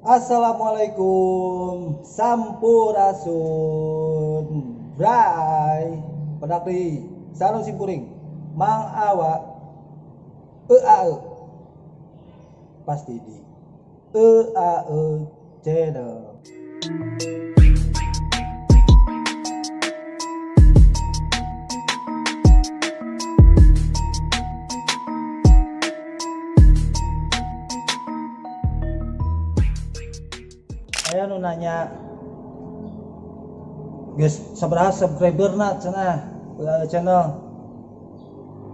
Assalamualaikum, sampurasun, bray, pedakli, salam simpuring, Mang Awa, EAE, pasti di EAE Channel. Aya nu nanya geus sabaraha subscriber na cenah EAE Channel,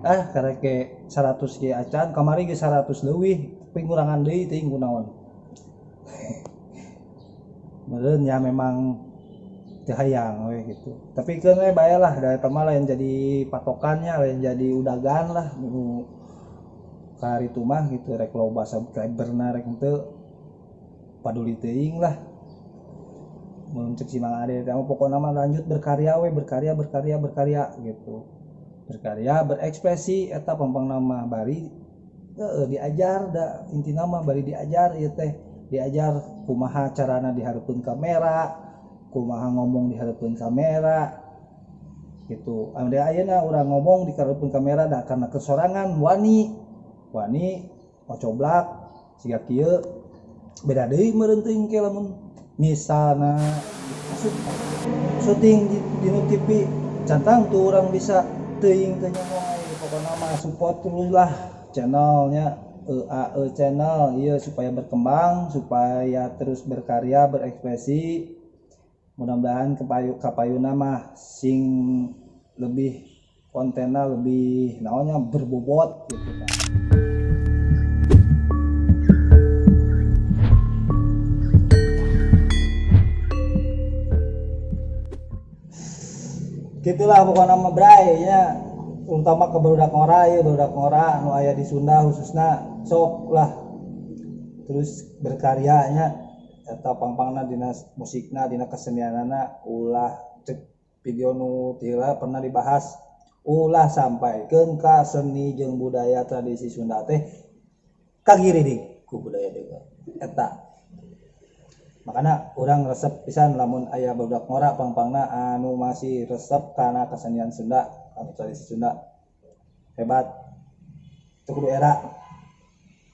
karek ge 100 ge acan, kamari ge 100 leuwih tapi ngurangan deui teuing kunaon. Meureun ya memang teu hayang we gitu, tapi keun we bae lah, da eta mah lain jadi patokannya, lain jadi udagan lah nu karitu mah gitu, rek loba subscriberna rek henteu paduli teuing lah. Mun cek si Mang Ade teh mah pokona mah lanjut berkarya we, berkarya, berkarya, berkarya gitu, berkarya berekspresi eta pangpangna mah bari heueuh diajar, da intina mah bari diajar ieu teh, diajar kumaha carana dihareupeun kamera, kumaha ngomong dihareupeun kamera gitu. Anu ayeuna urang ngomong di hareupeun kamera da karena kesorangan wani, wani ocoblak siga kieu beda deui meureun teuing ke lamun misalna syuting di nu TV cantang tuh orang bisa teuing teh ngomong ai. Pokona mah support terus lah channelnya EAE Channel ieu supaya berkembang, supaya terus berkarya, berekspresi. Mudah-mudahan kapayuna mah sing lebih kontenna lebih naonnya berbobot gitu kan. Gitulah pokoknya mah bray ya, terutama ke barudak ngora ya, barudak ngora nu aya di Sunda khususna sok lah terus berkaryanya eta pangpangna dina musikna dina kesenianana, ulah cek video nu tila pernah dibahas, ulah sampaikeun ka seni jeung budaya tradisi Sunda teh kagiridik ku budaya deui eta. Makana urang resep pisan lamun aya barudak ngora pangpangna anu masih resep kana kesenian Sunda, kana tradisi Sunda. Hebat. Teu kudu era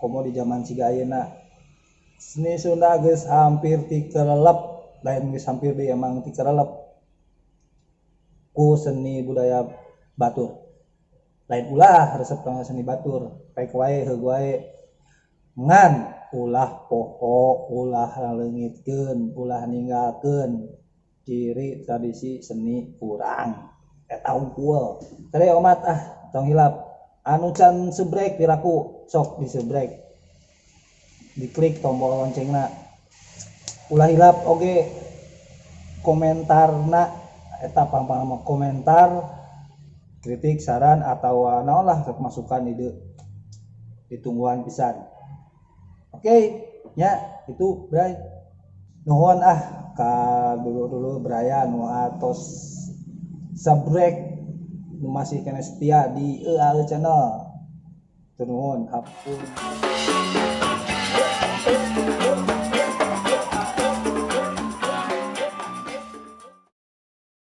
komo di zaman siga ayeuna. Seni Sunda geus hampir tikerelep, lain geus hampir deui emang tikerelep ku seni budaya batur. Lain ulah resep kana seni batur, rek wae heug wae. Ngan ulah poho, ulah leungitkeun, ulah ninggalkeun ciri tradisi seni urang. Eta unggul. Tadi omat ah tong hilap. Anu can subrek piraku sok disubrek. Diklik tombol loncengna. Ulah hilap oge komentarna eta pang-pang mah komentar, kritik, saran atawa naon lah sok masukan ide ditungguan pisan. Oke, ya itu bray. Nuhun ah ka dulu-dulu Brian nu atos subrek nu masih kena setia di EAE Channel. Nuhun, hampun.